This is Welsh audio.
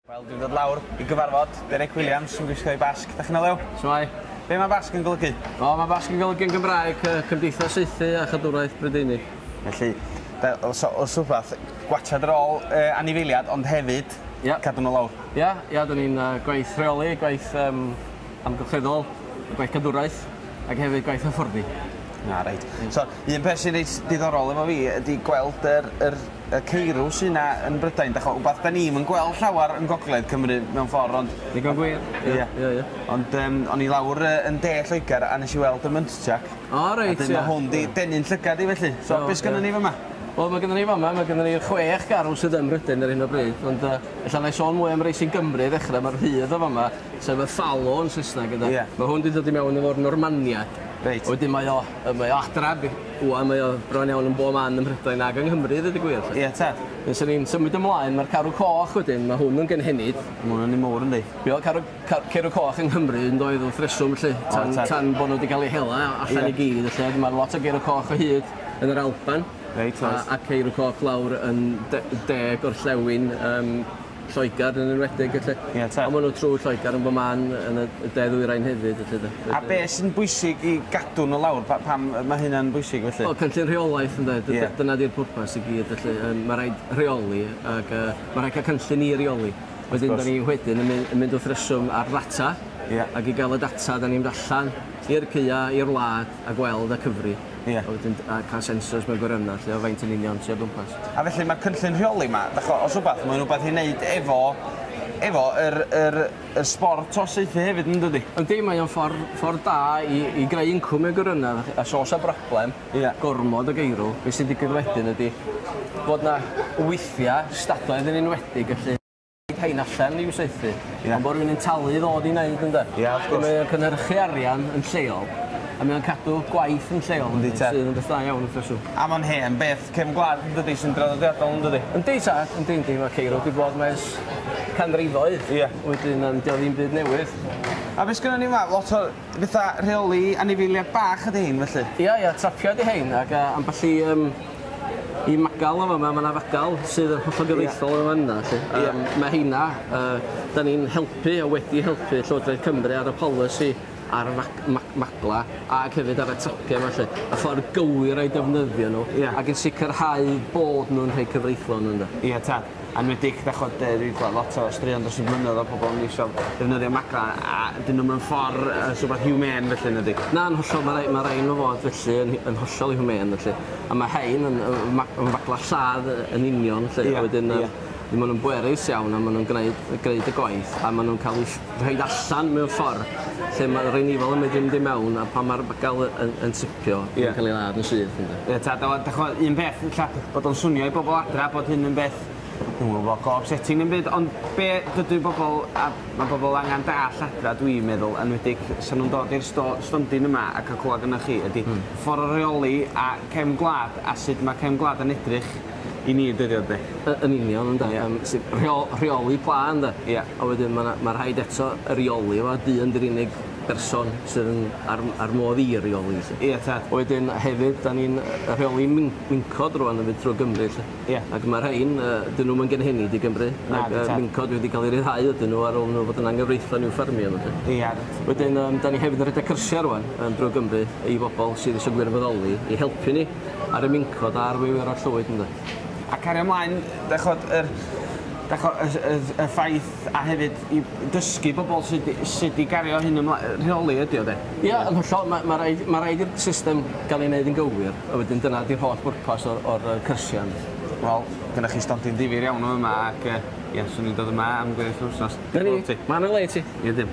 Wel, dwi'n dod lawr i gyfarfod Derek Williams sy'n gwisgo ei basg. Da chi'n olew? Shwmae? Be mae basg yn golygu? O, mae basg yn golygu yn Gymraeg Cymdeithas Saethu a Chadwraeth Brydeinig. Felly, os, os rhywbeth, gwachad ar ôl anifeiliad, ond hefyd Ia. cadw nhw lawr. Ia, ia, 'dan ni'n gwaith rheoli, gwaith amgylcheddol, gwaith cadwraeth, ac hefyd gwaith hyfforddi. Na, reit. So, un peth sy'n reit diddorol efo fi ydy gweld yr, yr, y ceirw sy'n na yn Brydain. Dach wbath da ni'm yn gweld llawer yn Gogledd Cymru mewn ffordd, ond... Digon gwir. Ie. Ie, ie. Ond o'n i lawr yn de Lloegr a nes i weld y muntjac. O, reit, ie. A dyna hwn di denu'n llygad i felly. So, beth sgynnon ni fama? Wel, mae gynnon ni fama, mae gynnon ni'r 6 garw sydd ym Mhrydain ar hyn o bryd, ond ella na i sôn mwy am rei sy'n Gymru i ddechrau, mae'r rhydd o fama, sef y fallow yn Saesneg, ynde. Ie. Mae hwn wedi dod i mewn efo'r Normaniad. Reit. Wedyn mae o, mae o adra, ŵan mae o bron iawn yn bob man ym Mhrydain ag yng Nghymru, dweud y gwir. Ie, tad. Nes ni'n symud ymlaen, mae'r carw coch wedyn, mae hwn yn gynhenid. Mae hwn yn un mowr, yndi? Be oedd carw, car, ceirw coch yng Nghymru yn doedd wrth reswm, lle, tan, O, tan bod nhw wedi cael eu hela allan i gyd, lle. Mae lot o geirw coch o hyd yn yr Alban. Reit, oes. A ceirw coch lawr yn de, de gorllewin Lloegr yn enwedig, felly. Ie, tad. Ond maen nhw trwy Lloegr yn bob man yn y de ddwyrain hefyd, felly. A be sy'n bwysig i gadw nhw lawr? Pa, pam mae hynna'n bwysig, felly? Wel, cynllun rheolaeth, ynde. Ie. Dyna di'r pwrpas i gyd, felly. Mae rhaid rheoli, ac mae rhaid cael cynllun i reoli. Wedyn, da ni wedyn yn mynd wrth reswm ar ddata, ac i gael y data, da ni'n mynd allan i'r caea, i'r wlad, a gweld a cyfri. Ie. A wedyn a cael sensors mewn gwirionedd, lle o faint yn union sy o gwmpas. A felly mae'r cynllun rheoli 'ma, dach ch'mo', os wbath, mae'n wbath i wneud efo efo yr yr yr sbort o saethu hefyd yn dydi? Yndi, mae o'n ffordd ffordd da i i greu incwm mewn gwirionedd, a os o's 'a broblem, Ie. gormod o geirw, be sy'n digwydd wedyn ydi bod 'na weithia' stadau yn enwedig felly rhain allan i'w saethu. Ie. Ond bod rhywun yn talu i ddod i wneud ynde? Ie, wrth gwrs. Mae o'n cynhyrchu arian yn lleol a mae o'n cadw gwaith yn lleol Yndi tad. Sydd yn beth da iawn wrth reswm. A ma'n hen beth cefn gwlad yn dydi sy'n draddodiadol yn dydi? Yndi tad, yndi yndi, mae ceirw 'di bod 'ma ers canrifoedd. Ie. Wedyn 'di o ddim byd newydd. A be sgynnon ni 'ma? Lot o fatha rheoli anifeiliaid bach ydi hein felly? Ia, ia, trapio 'di hein ac ambell i i magal o fama, ma' 'na fagal sydd yn hollol gyfreithlon yn fan 'na 'lly. Ie. Ma' heina 'dan ni'n helpu a wedi helpu Llywodraeth Cymru ar y polisi ar fag- mag- magla ac hefyd ar y trapia 'ma 'lly. Y ffordd gywir o'i defnyddio nhw Ie. ac yn sicrhau bod nhw'n rhai cyfreithlon ynde. Ie tad. A enwedig dach ch'od dwi 'di gweld lot o straeon dros y blynyddoedd o pobol yn iwsio defnyddio magla a 'dyn nw'm yn ffor yy rwbath humane felly nadi? Na'n hollol ma' rai- ma' rai' nhw fod felly yn yn hollol humane felly. A ma' hein yn yn ma- yn fagla lladd yn union 'lly. Ie. A wedyn Ie. ma' nhw'n bwerus iawn a ma' nhw'n gneud gneud y gwaith a ma' nhw'n cael eu rhoid allan mewn ffordd lle ma'r anifail yn medru mynd i mewn a pan ma'r bagal yn yn tipio Ie. mae'n cael ei ladd yn syth ynde. Ie tad a dach ch'mo' un peth ella bod o'n swnio i bobol adra bod hyn yn beth dwi'm yn gwbo go upsetting ddim byd ond be' dydy bobol a ma' bobol angan dall adra dwi'n meddwl enwedig sa nw'n dod i'r sto- stondin yma a ca'l clwad gynnoch chi ydi ffor o reoli a cefn gwlad a sut ma' cefn gwlad yn edrych i ni yn dydi o de? Yn union ynde? Ie. Sydd rheoli pla ynde? Ie. A wedyn ma' 'na ma' rhaid eto reoli fo a dyn 'di'r unig berson sydd yn ar ar modd i reoli 'lly. Ie tad. Wedyn hefyd 'dan ni'n rheoli mincod rŵan yn mynd trwy Gymru 'lly. Ie. Ac ma' rhein 'dyn nw'm yn gynhenid i Gymru. Na, Ac tad. mincod wedi cael eu ryddhau ydyn nhw ar ôl nhw fod yn anghyfreithlon i'w ffermio nhw 'lly. Ie. Wedyn 'dan ni hefyd yn rhedeg cyrsia rŵan drwy Gymru i bobol sydd isio gwirfoddoli i helpu ni ar y mincod a'r wiwerod llwyd ynde. A cario ymlaen, dach ch'od, yr, dach ch'od, y, y, y ffaith a hefyd i dysgu bobl sut, sut i gario hyn ymlaen, rheoli ydi o de? Ia, yn hollol, mae ma raid, ma raid i'r system gael ei wneud yn gywir, a wedyn dyna di'r holl bwrpas o'r, or cyrsiau. Wel, gynna'ch chi stondin difyr iawn o yma ac ie, swn i'n dod yma am gweddill yr wythnos. Na ni, ma' 'na le i ti. Ie dim.